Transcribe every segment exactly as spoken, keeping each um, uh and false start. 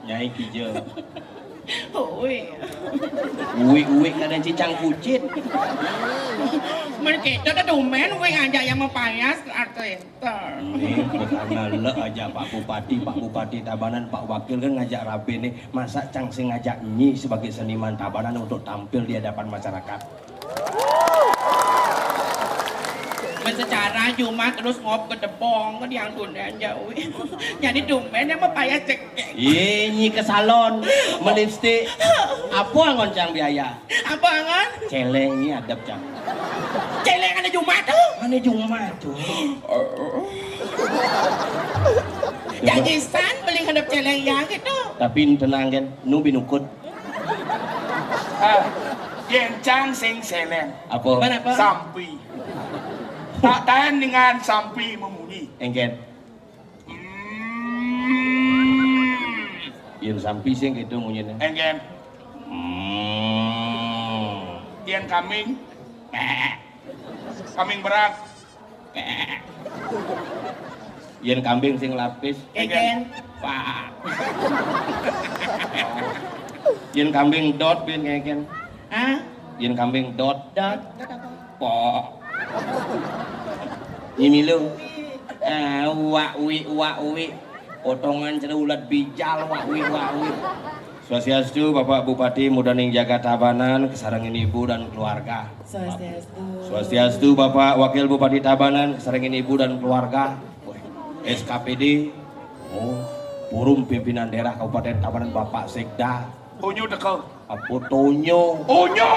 Nyai Kija. Uwi. Uwi-uwi kadén cicang kucit. Men kita téh tumben uwi ngajak yang mapayas artis. Nih, karena le aja Pak Bupati, Pak Bupati Tabanan, Pak Wakil kan ngajak rapi nih. Masa cang sing ngajak nyi sebagai seniman Tabanan untuk tampil di hadapan masyarakat? Secara cuma terus ngop ke debong ke diang tunden jauh. Jadi tumben yang mapayas cekek. Iya, nyi ke salon, melipstik. Apa angon cang biaya? Apa angon? Céléng nyi adep cang. Céléng ané Jumat tuh. Ané Jumat tuh. Janjisan beli hadap céléng ya gitu. Tapi tenang kan, nu binukut. Ah, yén cang sing céléng. Apa? Sampi. Tak tahan dengan sampi memunyi. Engken. Hmm. Yén sampi sing gitu munyiné. Engken. Hmm. Yén kambing. Kambing berak. Yén kambing sing lapis. Keken. Pak. Yén kambing dot bin keken. Hah? Yén kambing dot. Dot. Dot apa? Pok. Nyi milu. Ah, wak wi, wak wi. Potongan céné ulat bijal, wak wi, wak wi. Swastiastu, Bapak Bupati Mudaning Jagat Tabanan, kasarengin Ibu dan keluarga. Swastiastu. Swastiastu, Bapak Wakil Bupati Tabanan, kasarengin Ibu dan keluarga. S K P D, oh, Forum Pimpinan Daerah Kabupaten Tabanan, Bapak Sekda. Unyu teka. Apa Tonyo? Unyu!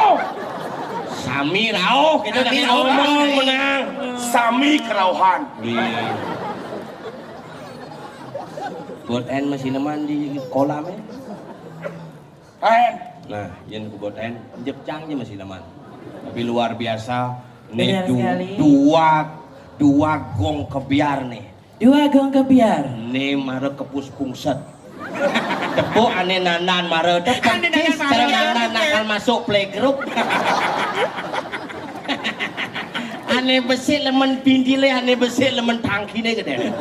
Sami rauh, kita Sami tadi rauh. Ngomong menang. Sami kerauhan. Di Bot N masih neman di kolam ya. N. Nah, yén ku Bot N, jepcang aja masih neman. Tapi luar biasa, nih. Benar du-, sekali. Dua, dua gong kebyar nih. Dua gong kebyar. Né mara kepus pungset. Tepuk ané nandan mara, tepuk. Ané nandan mara. Cara nandan nakal masuk playgroup. Ané besik lemen pintilé, ané besik lemen tangkiné gedé.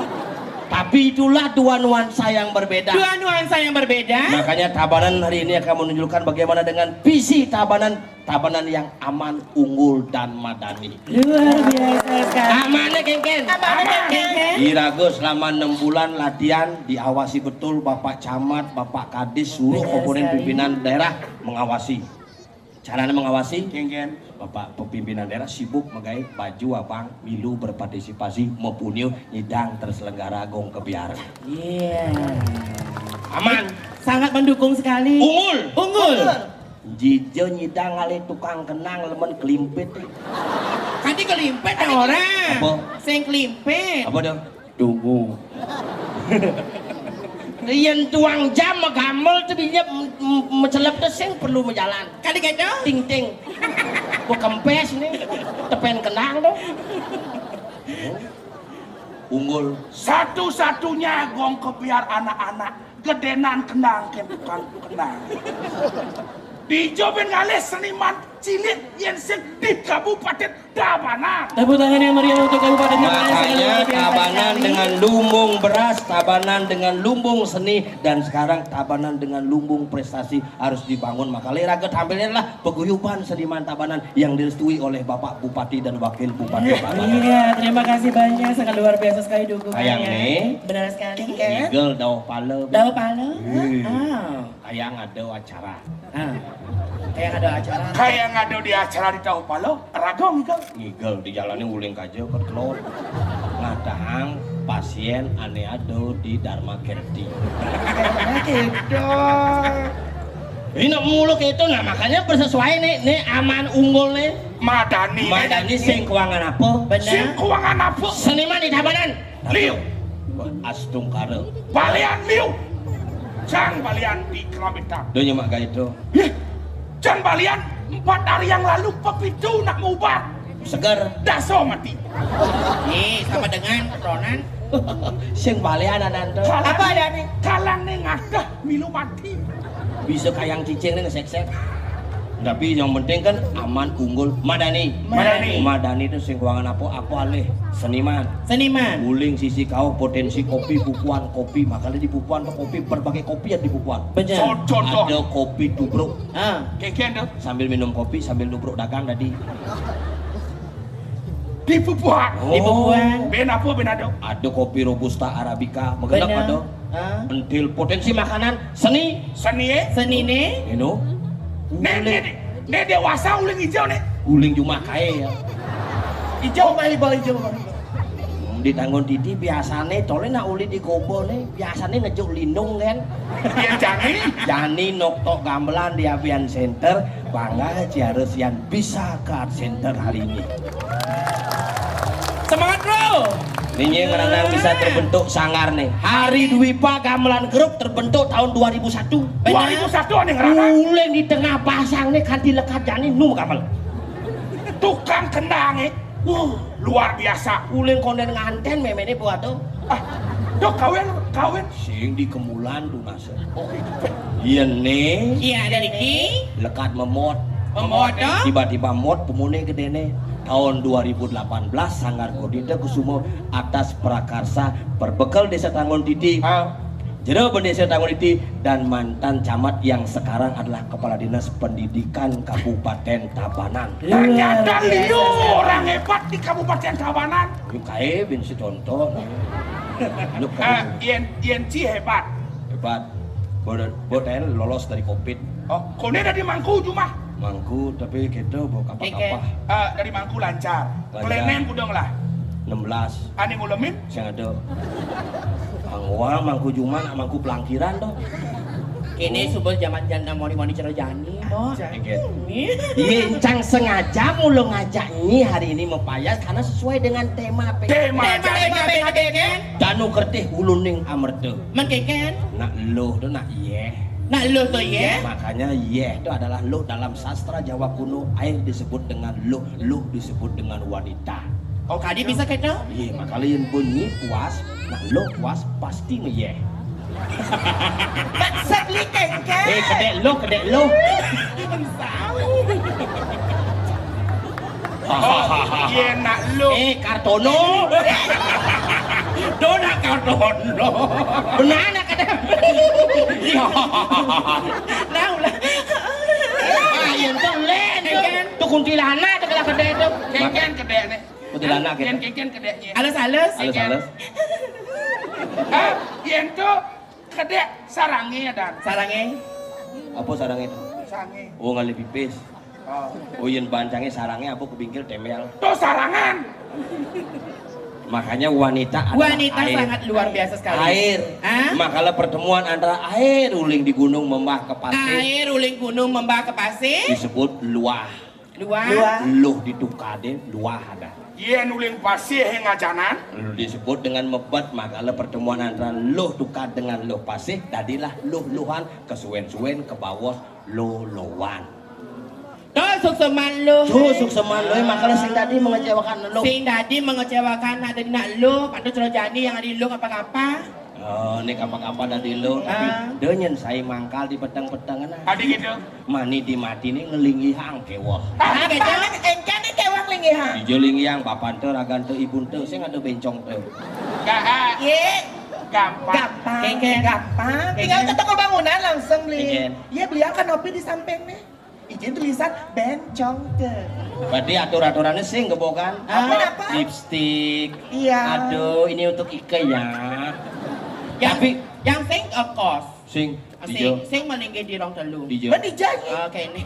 Tapi itulah dua nuansa yang berbeda. Dua nuansa yang berbeda. Makanya Tabanan hari ini akan menunjukkan bagaimana dengan visi Tabanan Tabanan yang aman, unggul, dan madani. Luar biasa sekali. Amannya kengken. Amannya kengken. Iraga selama enam bulan latihan, diawasi betul Bapak Camat, Bapak Kadis, seluruh komponen pimpinan daerah mengawasi. Caranya mengawasi, kengken. Bapak pimpinan daerah sibuk megai baju abang, milu berpartisipasi, mapuniu nyidang terselenggara gong kebyar. Iya. Aman. Sangat mendukung sekali. Unggul. Unggul. Jija nyidang ngalih tukang kenang lemen kelimpit. Kadi kelimpit ya orang. Apa? Sing kelimpit. Apa dah? Tunggu. Yén tuang jam magamel tuh bisa m-, m-, macelep tuh sing perlu majalan. Kadi gitu? Ting ting. Gua kempes nih. Tepen kenang tuh. Unggul. Satu-satunya gong kebyar anak-anak. Gedénan kenang kén tukang kenang. Dija bin ngalih seniman cilik yén sing di Kabupaten Tabanan. Tepuk tangan yang meriah untuk Kabupaten Tabanan. Makanya Tabanan dengan lumbung beras, Tabanan dengan lumbung seni, dan sekarang Tabanan dengan lumbung prestasi harus dibangun. Maka liraga tampilnya adalah paguyuban seniman Tabanan yang direstui oleh Bapak Bupati dan Wakil Bupati Tabanan. Iya, terima kasih banyak, sangat luar biasa sekali dukungannya. Kayang nih. Benar sekali. Ngigel dauh pala. Dauh pala? Iya. Ah. Kayang ada acara. Ah. Kayang ada acara. Kayang ada di acara di dauh pala, raga ngigel. Ngigel di jalannya uling kaja ke telur. Ngadahang pasien ané ada di Dharma Kerti. Kayaknya gitu. Ini nak mulu kayak itu, nah makanya bersesuai nih, nih aman unggul nih. Madani. Madani sing keuangan apa? Benar. Sing keuangan apa? Seniman di Tabanan. Liu. Wah, astungkara. Balian liu. Cang balian di Kerambitan. Duh nyemak gaito. Ih, cang balian empat hari yang lalu pepitu nak mubat. Seger. Daso mati. Nih, sama dengan keronan. Sing balian anan tuh. Apa ada nih? Kalang nih ngadah milu mati. Bisa kayang cicing nih ngesek-sek. Tapi yang penting kan aman, unggul, madani. Madani. Madani itu sing keuangan apa? Apa alih? Seniman. Seniman. Uling sisi kau potensi kopi, bukuan kopi, makanya di bukuan tuh kopi, berbagai kopi yang di bukuan. Benar. Contoh. Ada kopi tubruk. Ah. Keken tuh. Sambil minum kopi, sambil tubruk dagang tadi. Di bubuhan. Oh. Di bubuhan. Ben apa ben ada? Ada kopi robusta arabica, magenep ada. Ah. Entil potensi makanan, seni. Seni eh? Seni ne. Eno. Nek nek nek dewasa uling hijau nek. Uling cuma kae ya. Hijau mah hijau hijau. Di Tanggon Titi biasane tole nak uli di gobo ne, biasane ngejuk lindung kan. Iya jani. Jani nok tok gamelan di Avian Center, bangga ciarus yang bisa ke Art Center hari ini. Semangat bro. Ini ngeranang bisa terbentuk sanggar nih. Hari Dwipa Gamelan Group terbentuk tahun dua ribu satu. Dua ribu satu nih ngeranang. Uling di tengah pasang nih kanti lekat jani nu gamel. Tukang kendang eh. Wah, luar biasa. Uling konden nganten memene buat tuh. Ah, dok kawin kawin. Sing di kemulan tuh nasib. Oke. Iya nih. Iya ada Riki. Lekat memot. Memot dong. Tiba-tiba mot pemune gedene. Tahun dua ribu delapan belas Sanggar Kodita Kusumo atas prakarsa perbekel Desa Tanggon Titi. Ah. Jero Bendesa Tanggon Titi dan mantan camat yang sekarang adalah Kepala Dinas Pendidikan Kabupaten Tabanan. Ternyata Luar biasa. Beliau orang hebat di Kabupaten Tabanan. Yuk kae bin si contoh. Lu kae. Ah, yen yen ci hebat. Hebat. Boten boten lolos dari covid. Oh, kone dari mangku cuma. Mangku tapi kita bawa kapah-kapah. Ah, dari mangku lancar. Lancar. Keleneng kudong lah. Enam belas. Ane ngulemin? Sing ada. Angwa mangku cuma nak mangku pelangkiran tuh. Kene subul zaman janda moni-moni cero jani, Bos. Engke. Iya, encang sengaja mula ngajak nyi hari ini mepayas karena sesuai dengan tema P K B. Tema P K B kan? Danu kertih uluning amerta. Men keken? Nak luh tu nak yeh. Nak luh tu yeh? Makanya yeh itu adalah luh dalam sastra Jawa kuno. Air disebut dengan luh, luh disebut dengan wanita. Oh, kadi bisa kena? Iya, makanya yang bunyi puas, nak luh puas pasti ngeyeh. Maksud li kengkeng. Eh, kedek luh, kedek luh. Iya nak luh. Eh, Kartono. Dona Kartono. Benar nak kata. Iya. Nah, ulah. Ah, yang tu lain tu. Kengkeng. Tu kuntilanak tu kalau kedek tu. Kengkeng kedek ni. Kuntilanak gitu. Yen kengkeng kedeknya. Halus-halus. Halus-halus. Ah, yen tu kedek sarange dan. Sarange? Apa sarange itu? Sange. Oh, ngalih pipis. Oh. Oh, yen bancange sarange apa kebingkil temel. Tu sarangan. Makanya wanita adalah wanita air. Sangat luar biasa sekali. Air. Hah? Makalah pertemuan antara air uling di gunung membah ke pasir. Air uling gunung membah ke pasir. Disebut luah. Luah. Luah. Luh ditukade, luah ada. Yen uling pasih ngajanan. Disebut dengan mebet, makalah pertemuan antara luh tukad dengan luh pasih, dadilah luh-luhan, kesuwen-suwen, kebawos, lolowan. Tuh, sukseman luh. Tuh, sukseman luh, makalah sing dadi mengecewakan luh. Sing dadi mengecewakan ada nak luh, padu cero jani yang ada luh apa-apa. Oh, ni kapal-kapal dadi luh. Ah. Dia nyen sai mangkal di peteng-peteng nah. Adi gitu. Mani di mati ni ngelingihang kewah. Ah, gitu. Engkau ni kewah ngelingihang. Ijo lingihang, bapante, ragante, ibunte, sing ada bencongte. Gak, ah. Ye. Gampang. Gampang. Kengken. Gampang. Kengken. Tinggal ke toko bangunan langsung beli. Kengken. Ye, beli apa nopi di samping ni? Izin tulisan bencong ke. Berarti atur-aturannya sing gebokan. Ah. Apa, apa? Lipstick. Iya. Aduh, ini untuk Ike ya. Yang, tapi yang sing of course. Sing. Sing, ijo. Sing malinggih di rong telu. Ijo. Ban ijo ni. Oke ni.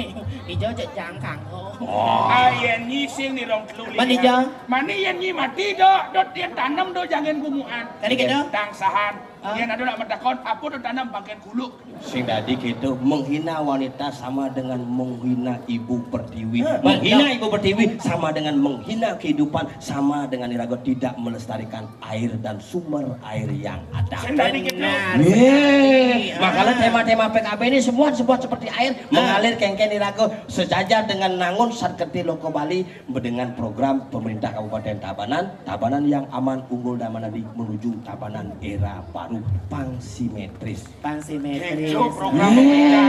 Ijo jejang kanggo. Oh. Ah, yen nyi sing di rong telu. Ban ijo. Mani yen nyi mati do, dot yen tanem do jangan gumuan. Tadi gitu. Tangsahan. Ah. Yen ada nak matakon, apa do tanam bangken kuluk. Sing dadi gitu, menghina wanita sama dengan menghina ibu pertiwi. Hah? Menghina ibu pertiwi sama dengan menghina kehidupan, sama dengan iraga tidak melestarikan air dan sumber air yang ada. Sing dadi gitu. Benar sekali. Ah. Makanya tema-tema P K B ini semua sebuah seperti air, ah, mengalir kengken iraga sejajar dengan nangun sarketi loko Bali dengan program pemerintah Kabupaten Tabanan, Tabanan yang aman, unggul dan mandiri menuju Tabanan era baru. pang simetris. Pang simetris. Kéngjo program pemerintah.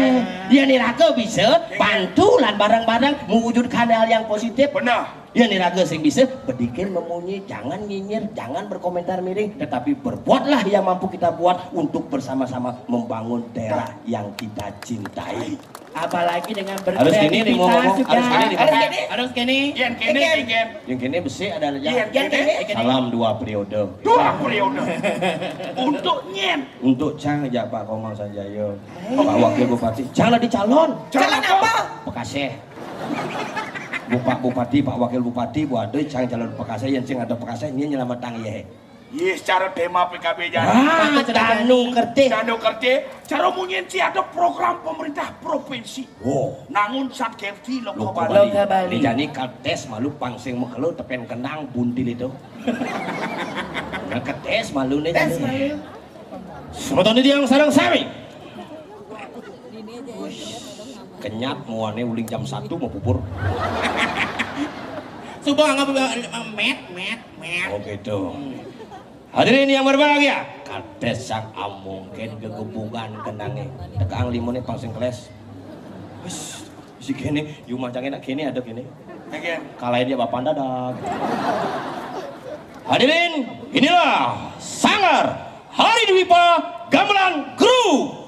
Yén iraga bisa bantu lan bareng-bareng mewujudkan hal yang positif. Benar. Yén iraga sing bisa, bedikin memuji, jangan nyinyir, jangan berkomentar miring, tetapi berbuatlah yang mampu kita buat untuk bersama-sama membangun daerah yang kita cintai. Apalagi dengan berkreativitas juga. Harus gini nih, mau ngomong, harus gini nih, Pak. Harus gini. Harus gini. Yén kéné, yén kéné. Yang kéné besi ada aja. Yén kéné. Salam dua periode. Dua periode. Untuk nyén. Untuk cang aja Pak Komang Sanjaya. Pak Wakil Bupati. Cang lah dicalon. Calon apa? Pekasih. Bapak Bupati, Pak Wakil Bupati, Bu Adoy, cang calon Pekasih, yén sing ada Pekasih, nyén nyelametang yé. Yé, secara tema P K B jani. Ah, Tanu Kertih. Tanu Kertih, cara munyin sih ada program pemerintah provinsi. Wow. Nangun Sat Kerti Loka Bali. Loka Bali. Ini jani kates malu pang sing mekelo tepen kendang buntil itu. Nah, kates malu nih. Tes malu. Semeton ini yang sareng sami. Kenyat muane uling jam satu mau pupur. Subuh anggap, eh, met, met, met. Oh gitu. Hadirin yang berbahagia, kades sang amongken gegebugan kenange. Tekang limone pang sing keles. Wis, si kene, yu mancangnya nak kene ada kene. Kalahin ya Bapak Dadak. Hadirin, inilah Sanggar Hari Dwipa Gamelan Group.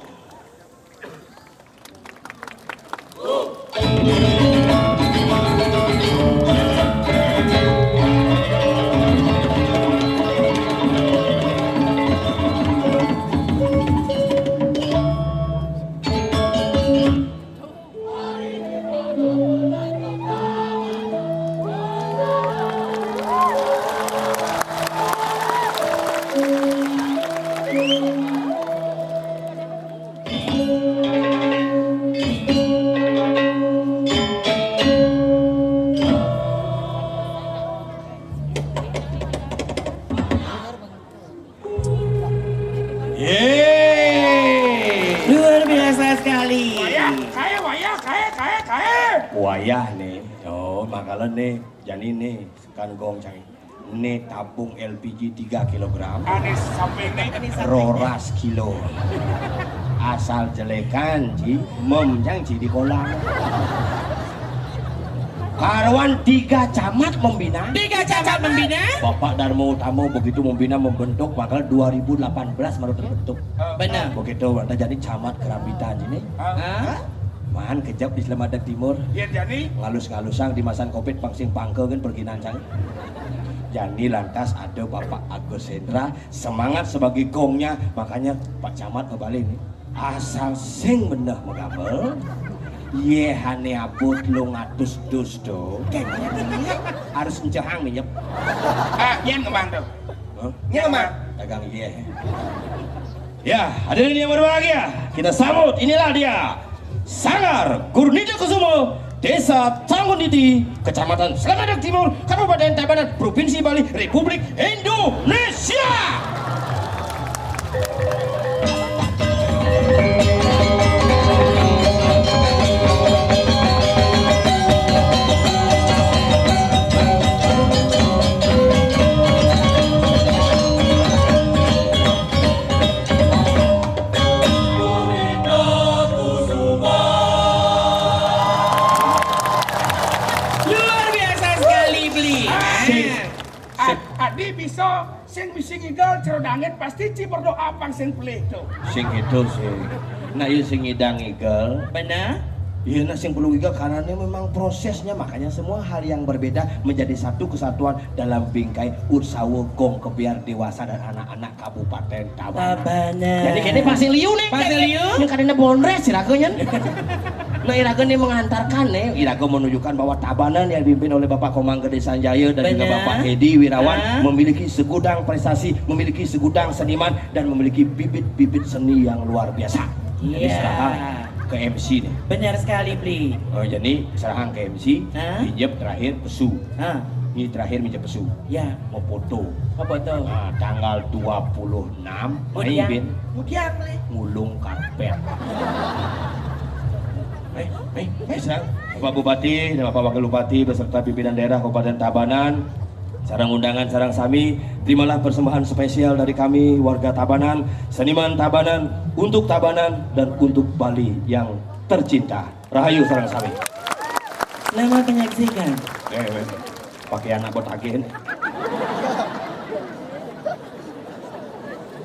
Yeay. Luar biasa sekali. Wayah, kae, wayah, kae, kae, kae. Wayah nih. Oh, makala nih, jani nih, kan gong cang. Nih tabung L P G tiga kilogram. Ane samping nih. Roras kilo. Asal jelekan, Ji, mem cang Ji di kolam. Karuan tiga camat membina. Tiga camat membina? Bapak Darmo Utama begitu membina, membentuk, maka dua ribu delapan belas baru terbentuk. Benar. Begitu, nanti jadi camat Kerambitan ini. Hah? Man kejap di Selamat Timur. Iya, jadi? Ngalus-ngalusang di masan covid pang sing pangke kan pergi nancang. Jani lantas ada Bapak Agus Hendra, semangat sebagai gongnya, makanya Pak Camat ngebalik nih. Asal sing bener megamel, yehane abot telung atus dus do. Harus encehang minyak. Ah, yen kemang tuh. Hah? Yen kemang. Dagang yeh. Ya, hadirin yang berbahagia, kita sambut, inilah dia, Sanggar Gurnita Kusumo, Desa Tangguniti, Kecamatan Selamedak Timur, Kabupaten Tabanan, Provinsi Bali, Republik Indonesia. Luar biasa sekali, Bli. Sip. Sip. Adi bisa sing misi ngigel cero dangit pasti ci berdoa pang sing pelih tuh. Sing itu sih. Nah, iya sing ngidang ngigel. Benar. Iya, nah sing perlu ngigel karena ini memang prosesnya, makanya semua hal yang berbeda menjadi satu kesatuan dalam bingkai Utsawa Gong Kebyar Dewasa dan Anak-anak Kabupaten Tabanan. Tabanan. Jadi kene pasti liu nih. Pasti liu. Yang kadene bondres sih rakunya. Nah, iraga ini mengantarkan nih, iraga menunjukkan bahwa Tabanan yang dipimpin oleh Bapak Komang Gede Sanjaya dan juga Bapak Hedi Wirawan memiliki segudang prestasi, memiliki segudang seniman, dan memiliki bibit-bibit seni yang luar biasa. Jadi serahkan ke M C nih. Benar sekali, Bli. Oh, jadi serahkan ke M C, pinjam terakhir pesu. Ini terakhir minjem pesu. Ya. Mau foto. Mau foto. Nah, tanggal dua puluh enam Mei, Bin. Mudiang, Bli. Ngulung karpet. Eh, eh, eh, Bapak Bupati dan Bapak Wakil Bupati beserta pimpinan daerah Kabupaten Tabanan, Sareng undangan sareng sami, terimalah persembahan spesial dari kami warga Tabanan, seniman Tabanan, untuk Tabanan dan untuk Bali yang tercinta. Rahayu sareng sami. Selamat menyaksikan. Eh, wes. Pakai anak botakin.